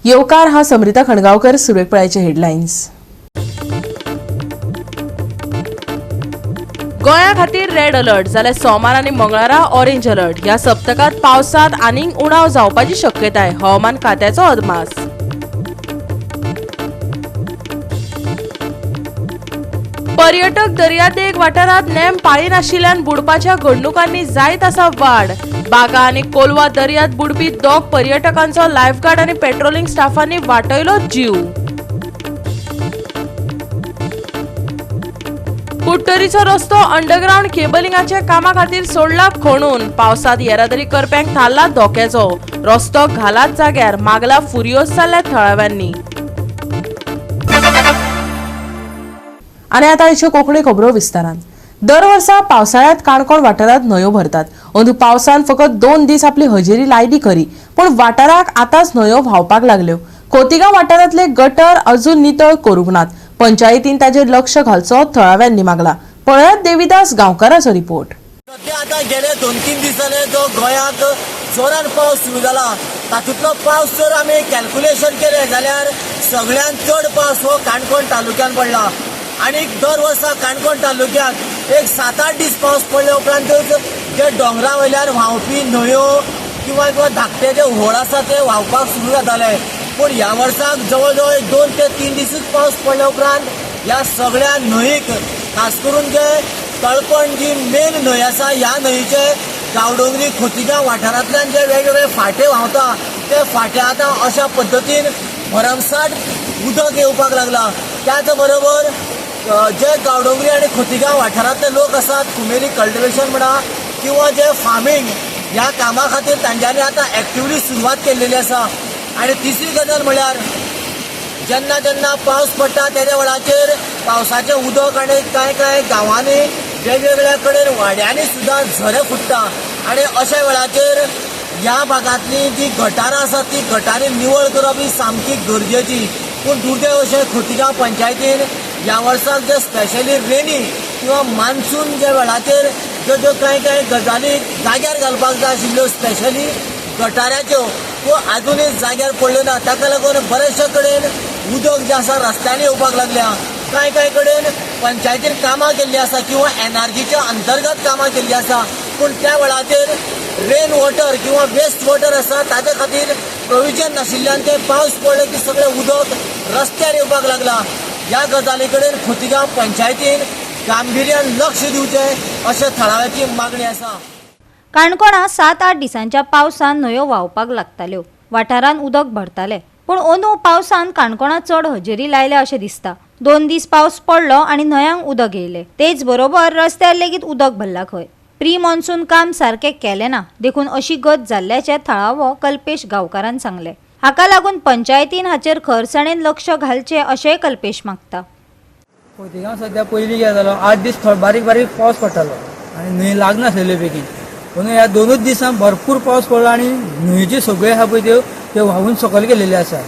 येवकार हा समृता खणगावकर. सुरवेक पळयाचे हेडलायन्स. गोंया खातीर रेड अलर्ट जाल्यार सोमार आनी मंगळारा ऑरेंज अलर्ट. ह्या सप्तकांत पावसांत आनीक उणाव जावपाची शक्यताय, हवामान खात्याचो अदमास. पर्यटक दर्यादेग वाठारांत नेम पाळिनाशिल्ल्यान बुडपाच्या घडणुकांनी जायत आसा वाड. बागा आनी कोलवा दर्यांत बुडपी दोग पर्यटकांचो लायफगार्ड आनी पेट्रोलिंग स्टाफांनी वाटयलो जीव. कुडटरीचो रस्तो अंडरग्रावंड केबलिंगाच्या कामा खातीर सोडला खणून. पावसांत येरादारी करप्यांक थारला धोक्याचो. रस्तो घालात जाग्यार, मागला फुरियोस जाल्ल्या थळाव्यांनी. आनी आतां आयच्यो कोंकणी खबरो विस्तारान. दर वर्सा पावसाळ्यांत काणकोण वाठारांत न्हंयो भरतात. अंदू पावसान फकत 2 दीस आपली हजेरी लायली खरी, पूण वाठाराक आतांच न्हंयो व्हांवपाक लागल्यो. खोतिगांव वाठारांतले गटर अजून नितळ करूंक नात. पंचायतीन ताचेर लक्ष घालचो थळाव्यांनी मागला. पळयात देविदास गांवकाराचो रिपोर्ट. सध्या आता गेले 2-3 दिसांनी जो गोंयांत जोरान पावस सुरू जाला तातूंतलो पावस जर आमी कॅल्क्युलेशन केलें जाल्यार सगळ्यांत चड पावस हो काणकोण तालुक्यांत पडला. आनी दर वर्सा काणकोण तालुक्यांत एक 7-8 दीस पावस पडल्या उपरांतच जे दोंगरा वयल्यान व्हांवपी न्हंयो किंवा किंवा धाकटे जे व्होळ आसा ते व्हांवपाक सुरू जाताले. पूण ह्या वर्साक जवळ जवळ 2 ते 3 दिसूच पावस पडल्या उपरांत ह्या सगळ्या न्हंयेक खास करून जे तळपण जी मेन न्हंय आसा ह्या न्हंयेचे गांवडोंगरी खोतिगांव वाठारांतल्यान जे वेगवेगळे फांटे व्हांवता ते फांटे आतां अशा पद्दतीन भरमसाठ उदक येवपाक लागला. त्याच बरोबर जे गांवडोंगरी आनी खोतिगांव वाठारांतले लोक आसात कुमेरी कल्टिवेशन म्हणा किंवा जे फार्मींग ह्या कामा खातीर तांच्यांनी आतां एक्टिवली सुरवात केल्लेली आसा. आनी तिसरी गजाल म्हळ्यार जेन्ना जेन्ना पावस पडटा तेज्या वेळाचेर पावसाचें उदक आनी कांय कांय गांवांनी वेगवेगळ्या कडेन वाड्यांनी सुद्दां झरे फुट्टा आनी अशा वेळाचेर ह्या भागांतली जी गटारां आसात ती गटारां निवळ करप ही सामकी गरजेची. पूण दुर्दैव अशें खोतिगांव पंचायतीन ह्या वर्साक जे स्पेशली रेनी किंवा मान्सून ज्या वेळाचेर ज्यो ज्यो कांय कांय गजाली जाग्यार घालपाक जाय आशिल्ल्यो स्पेशली गटाराच्यो त्यो आजुनूय जाग्यार पडल्यो ना. ताका लागून बऱ्याचशा कडेन उदक जें आसा रस्त्यांनी येवपाक लागल्या. कांय कांय कडेन पंचायतीन कामां केल्लीं आसा किंवा एनआरजीच्या अंतर्गत कामां केल्लीं आसा, पूण त्या वेळाचेर रेन वॉटर किंवा वेस्ट वॉटर आसा ताजे खातीर प्रोविजन नाशिल्ल्यान ते पावस पडले की सगळें उदक रस्त्यार येवपाक लागला. ह्या गजाली कडेन खोतिगांव पंचायतीन गांभिर्यान लक्ष दिवचें अशें थळाव्याची मागणी आसा. काणकोणा 7-8 दिसांच्या पावसान न्हंयो व्हांवपाक लागताल्यो, वाठारांत उदक भरताले. पूण अंदू पावसान काणकोणा चड हजेरी लायल्या अशें दिसता. 2 दीस पावस पडलो आनी न्हंयांक उदक येयलें. तेच बरोबर रस्त्यार लेगीत उदक भरला खंय. प्री मॉन्सून काम सारकें केलें ना देखून अशी गत जाल्ल्याचें थळावो कल्पेश गांवकारान सांगलें. हाका लागून पंचायतीन हाचेर खरसणेन लक्ष घालचें अशेंय कल्पेश मागता. खोतिगांव सद्या पयलीं कितें जालो 8 दीस बारीक बारीक पावस पडटालो आनी न्हंय लागनासलेल्यो बेगीन. पूण ह्या 2 दिसां भरपूर पावस पडलो आनी न्हंयच्यो सगळ्यो आसा पळय त्यो व्हांवून सकयल गेलेल्यो आसा.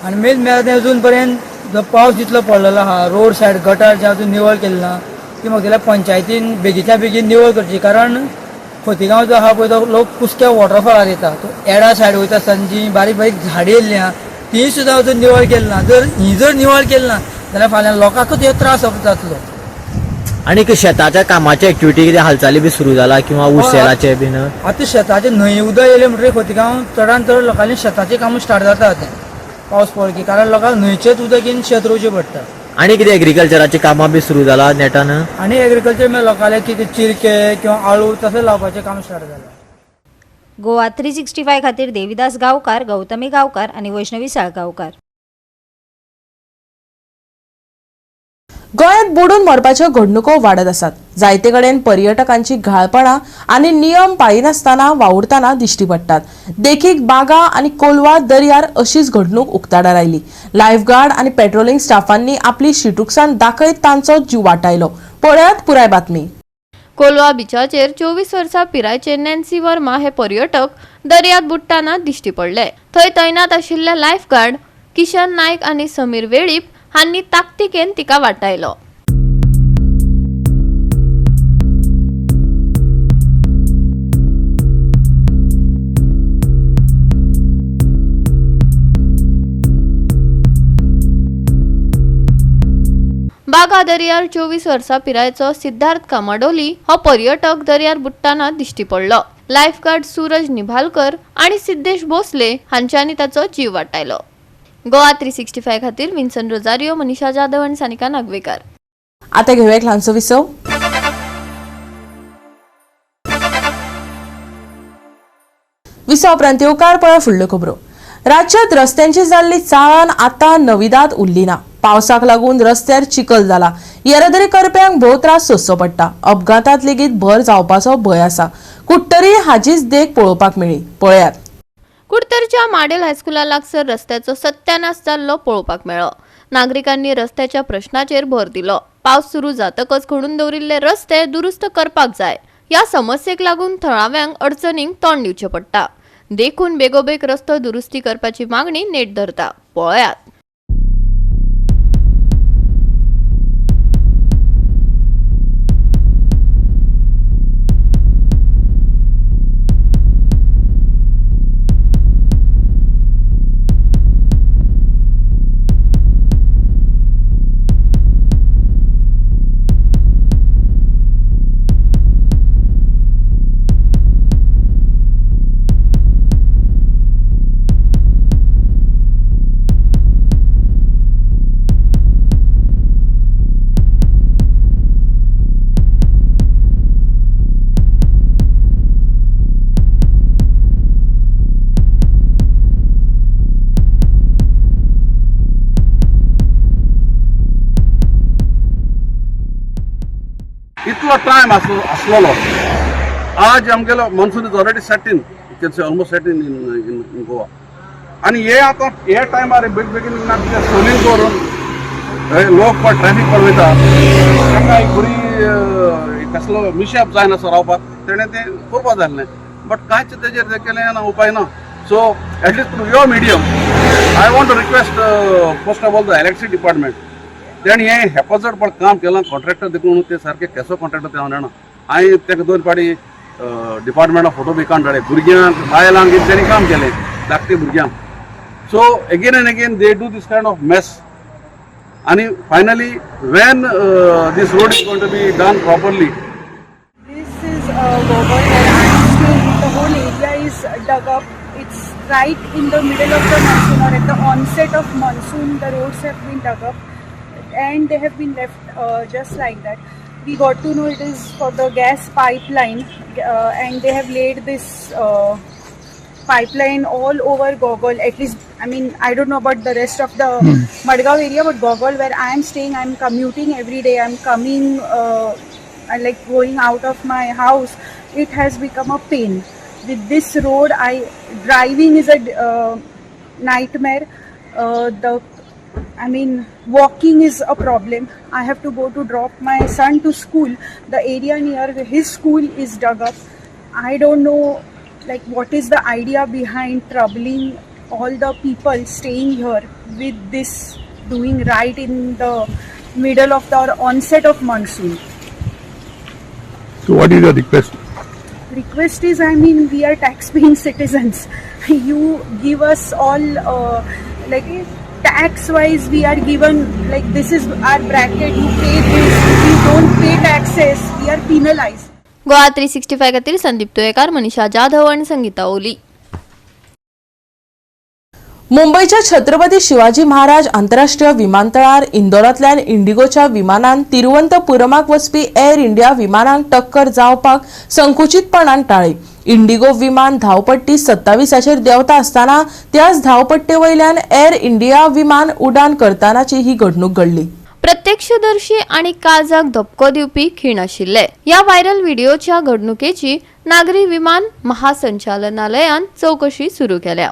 आनी मेन म्हळ्यार अजून पर्यंत जो पावस जितलो पडलेलो आहा रोड सायड गटार जे अजून निवळ केलें ना ती म्हाका पंचायतीन बेगीच्या बेगीन निवळ करची. कारण खोतिगांव जो आहा पळय तो लोक कुसक्या वॉटरफॉलार येता, तो एडा सायड वयता आसतना जी बारीक बारीक झाडां येयल्लीं आहा ती सुद्दां अजून निवळ केली ना. जर ही जर निवळ केली ना जाल्यार फाल्यां लोकांकूच हो त्रास जातलो. आनी शेताच्या कामाचे एक्टिविटी कितें हालचाली बी सुरू जाला किंवा उसेलाचे बीन? आतां शेताचे न्हंय उदक येयलें म्हणटकीर खोतिगांव चडान चड लोकांनी शेताचें कामां स्टार्ट जाता आतां पावस पडलो की, कारण लोकांक न्हंयचेच उदक येवन शेत रोवचें पडटा. आनी कितें एग्रीकल्चराची कामां बी सुरू जाला नेटान? आनी एग्रीकल्चर म्हळ्यार लोकांले कितें चिरके किंवा आळू तशें लावपाचें काम स्टार्ट जालां. गोवा 365 खातीर देविदास गांवकार, गौतमी गांवकार आनी वैष्णवी साळगांवकार. गोंयांत बुडून मरपाच्यो घडणुको वाडत आसात. जायते कडेन पर्यटकांची घाळपणां आनी नियम पाळिनासतना वावुरतना दिश्टी पडटात. देखीक बागा आनी कोलवा दर्यार अशीच घडणूक उक्ताडार आयली. लायफगार्ड आनी पेट्रोलिंग स्टाफांनी आपली शिटूकसाण दाखयत तांचो जीव वाटायलो. पळयात पुराय बातमी. कोलवा बिचाचेर 24 वर्सां पिरायेचे नॅन्सी वर्मा हे पर्यटक दर्यांत बुडटाना दिश्टी पडले. थंय तैनात आशिल्ले लायफगार्ड किशन नायक आनी समीर वेळीप हांणी ताकतिकेन तिका वाटायलो. बागा दर्यार 24 वर्सां पिरायेचो सिद्धार्थ कामाडोली हो पर्यटक दर्यार बुडटाना दिश्टी पडलो. लायफगार्ड सूरज निभालकर आनी सिद्धेश भोसले हांच्यांनी ताचो जीव वाटायलो. गोवा 365 खातीर विन्सन रोजारियो, मनीषा जाधव आनी सानिका नागवेकर. आता घेऊया एक ल्हानसो विसव. विसव उपरांत येवकार पळय फुडल्यो खबरो. राज्यात रस्त्यांची जाल्ली चाळण आतां नविदात उरली ना. पावसाक लागून रस्त्यार चिखल जाला. येरादारी करप्यांक भोव त्रास सोंसचो पडटा. अपघातात लेगीत भर जावपाचो भंय आसा. कुडटरी हाचीच देख पळोवपाक मेळ्ळी. पळयात. कुडतरच्या माडेल हायस्कुला लागसर रस्त्याचो सत्यानाश जाल्लो पळोवपाक मेळ्ळो. नागरिकांनी रस्त्याच्या प्रश्नाचेर भर दिलो. पावस सुरू जातकच खणून दवरिल्ले रस्ते दुरुस्त करपाक जाय. ह्या समस्येक लागून थळाव्यांक अडचणींक तोंड दिवचें पडटा. देखून बेगोबेग रस्तो दुरुस्ती करपाची मागणी नेट धरता. पळयात. इतलो टायम आसलेलो. आज आमगेलो monsoon is already set in, you can say almost set in in Goa. आनी हे आतां हे टायमार बेग बेगीन कितें सोलींग करून लोक पण ट्रॅफिक पण वयता, तांकां एक बरी कसलो मिशेप जायना रावपाक, तेणें तें करपा जाय आसलें. बट कांयच तेजेर तें केलें ना, उपाय ना. So at least through your medium I want to request first of all the electricity department. तेणें हें हेपाजड पण काम केलां. कॉन्ट्रॅक्टर देखून ते सारके केसो कॉन्ट्रॅक्टर ते हांव जाणा. हांवें ताका दोन फावटी डिपार्टमेंटा फोटो बी काडून धाडले. भुरग्यांक बायलांक तेणी काम केलें, धाकटे भुरग्यांक. So again and again they do this kind of mess. आनी finally when this road is going to be done properly? This is Gogol where I am staying. The whole area is dug up. It's right in the middle of the monsoon or at the onset of monsoon. The roads have been dug up and they have been left just like that. We got to know it is for the gas pipeline and they have laid this pipeline all over Gogol. At least, I mean, I don't know about the rest of the Madgaon area, but Gogol where I am staying, I am commuting every day. I am coming, I like going out of my house. It has become a pain. With this road, driving is a nightmare. Walking is a problem. I have to go to drop my son to school. The area near his school is dug up. I don't know, like, what is the idea behind troubling all the people staying here with this doing right in the middle of the onset of monsoon. So what is your request? Request is, I mean, we are tax-paying citizens. You give us all, like, tax-wise we are given, like, this is our bracket, you pay this. If you don't pay taxes, we are penalized. Goa 365 खातीर संदीप तुयेकार, मनीषा जाधव आनी संगीता ओली. मुंबईच्या छत्रपती शिवाजी महाराज आंतरराष्ट्रीय विमानतळार इंदोरांतल्यान इंडिगोच्या विमानान तिरुवनंतपुरमाक वचपी air India विमानाक टक्कर जावपाक संकुचीतपणान टाळ्ळी. Indigo विमान धांवपट्टी 27 देंवता आसतना त्याच धांवपट्टे वयल्यान एअर इंडिया विमान उडान करतानाची ही घडणूक घडली. प्रत्यक्षदर्शी आनी काळजाक धपको दिवपी खीण आशिल्ले. ह्या व्हायरल व्हिडिओच्या घडणुकेची नागरी विमान महासंचालनालयान चवकशी सुरू केल्या.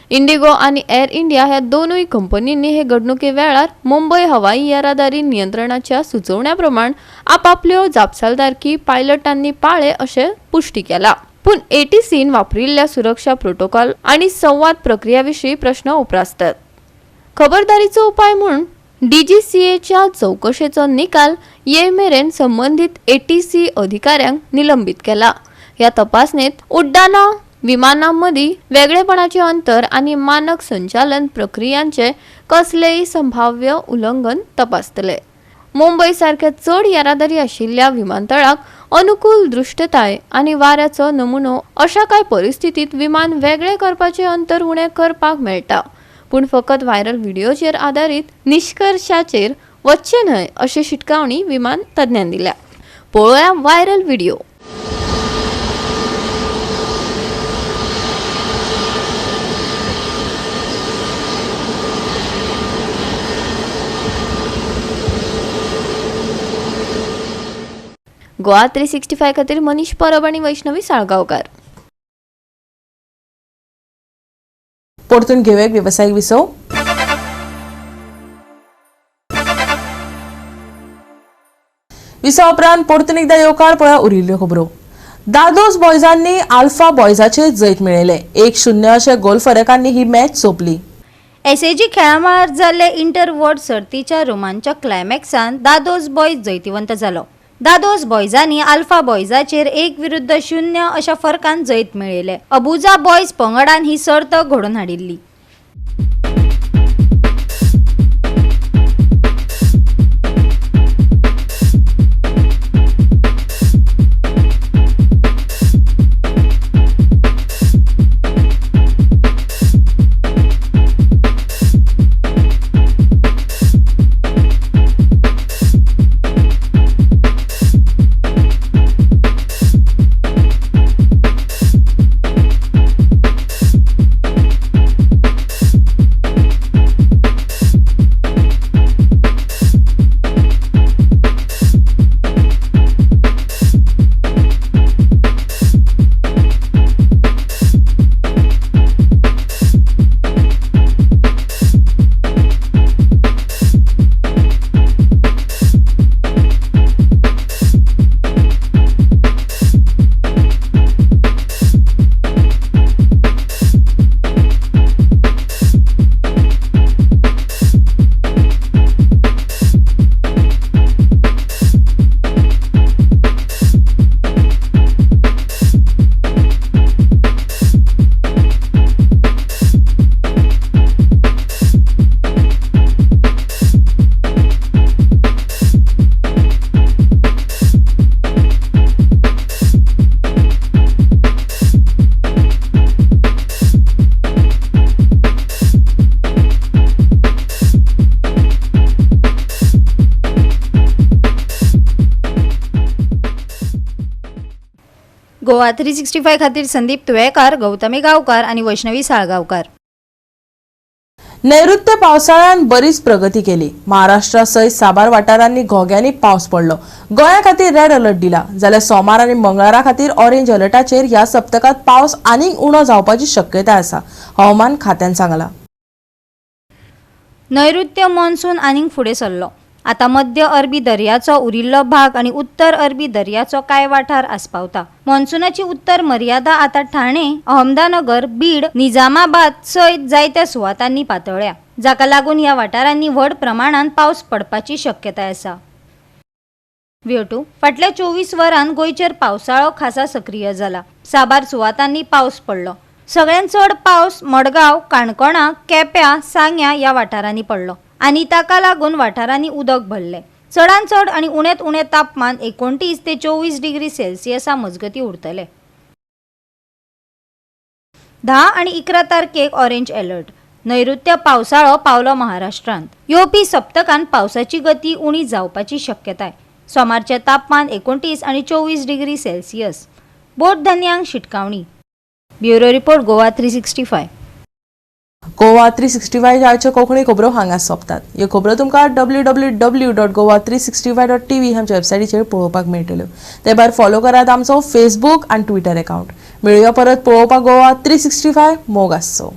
इंडिगो आनी एअर इंडिया ह्या दोनूय कंपनींनी हे घडणुके वेळार मुंबय हवाई येरादारी नियंत्रणाच्या सुचोवण्या प्रमाण आपापल्यो जापसालदारकी पायलटांनी पाळ्ळे अशें पुष्टी केला. पूण एटीसीन वापरिल्ल्या सुरक्षा प्रोटोकॉल आनी संवाद प्रक्रिया विशीं प्रश्न उप्रासतात. खबरदारीचो उपाय म्हूण डीजीसीएच्या चवकशेचो निकाल ये मेरेन संबंदीत एटीसी अधिकाऱ्यांक निलंबीत केला. ह्या तपासणेत उड्डाणा विमानां मदीं वेगळेपणाचें अंतर आनी मानक संचालन प्रक्रियांचे कसलेय संभाव्य उल्लंघन तपासतले. मुंबय सारक्या चड येरादारी आशिल्ल्या विमानतळाक अनुकूल दृश्टताय आनी वाऱ्याचो नमुनो अशा कांय परिस्थितीत विमान वेगळे करपाचे अंतर उणें करपाक मेळटा, पूण फकत व्हायरल व्हिडिओचेर आदारीत निश्कर्शाचेर वचचें न्हय अशी शिटकावणी विमान तज्ञान दिल्या. पळोवया viral video. Goa 365 खातीर मनीष परब आनी वैष्णवी साळगांवकार. परतून घेवया वेवसायीक विसव. विसवा उपरांत परतून एकदा येवकार पळया उरिल्ल्यो खबरो. दादोस बॉयजांनी आल्फा बॉयजाचेर जैत मेळयलें. 1-0 अशे गोल फरकांनी ही मॅच सोंपली. एसएजी खेळामळार जाल्ले इंटर वर्ल्ड सर्तीच्या रोमांचक क्लायमॅक्सान दादोस बॉयज जैतिवंत जालो. दादोस बॉयजांनी आल्फा बॉयजाचेर 1-0 अशा फरकान जैत मेळयलें. अबुजा बॉयज पंगडान ही सर्त घडोवन हाडिल्ली. गोवा 365 खातीर संदीप तुयेकार, गौतमी गांवकार आनी वैष्णवी साळगांवकार. नैऋत्य पावसाळ्यान बरीच प्रगती केली. महाराष्ट्रा सयत साबार वाठारांनी घोग्यांनी पावस पडलो. गोंया खातीर रेड अलर्ट दिला जाल्यार सोमार आनी मंगळारा खातीर ऑरेंज अलर्टाचेर ह्या सप्तकांत पावस आनीक उणो जावपाची शक्यताय आसा, हवामान खात्यान सांगला. नैऋत्य मॉन्सून आनीक फुडें सरलो. आतां मध्य अरबी दर्याचो उरिल्लो भाग आनी उत्तर अरबी दर्याचो कांय वाठार आस्पावता. मॉन्सुनाची उत्तर मर्यादा आतां ठाणे, अहमदनगर, बीड, निजामाबाद सयत जायत्या सुवातांनी पातळ्ळ्या, जाका लागून ह्या वाठारांनी व्हड प्रमाणांत पावस पडपाची शक्यताय आसा. व्हिओ2 फाटल्या 24 वरांत गोंयचेर पावसाळो खासा सक्रीय जाला. साबार सुवातांनी पावस पडलो. सगळ्यांत चड पावस मडगांव, काणकोणा, केप्यां, सांग्या ह्या वाठारांनी पडलो आनी ताका लागून वाठारांनी उदक भरलें. चडांत चड आनी उण्यांत उणें तापमान 29 ते 24 डिग्री सेल्सियसा मजगतीं उरतलें. 10 आनी 11 तारखेक ऑरेंज अलर्ट. नैऋत्य पावसाळो पावलो महाराष्ट्रांत. येवपी सप्तकांत पावसाची गती उणी जावपाची शक्यताय. सोमारचें तापमान 29 आनी 24 डिग्री सेल्सियस. बोट धनयांक शिटकावणी. Bureau report, Goa 365. Goa 365 आयच्यो कोंकणी खबरो हांगा सोंपतात. ह्यो खबरो तुमकां www.goa365.tv आमच्या वेबसायटीचेर पळोवपाक मेळटल्यो. ते भायर फॉलो करात आमचो फेसबूक आनी ट्विटर अकाउंट. मेळुया परत पळोवपाक गोवा 365. मोग आसचो.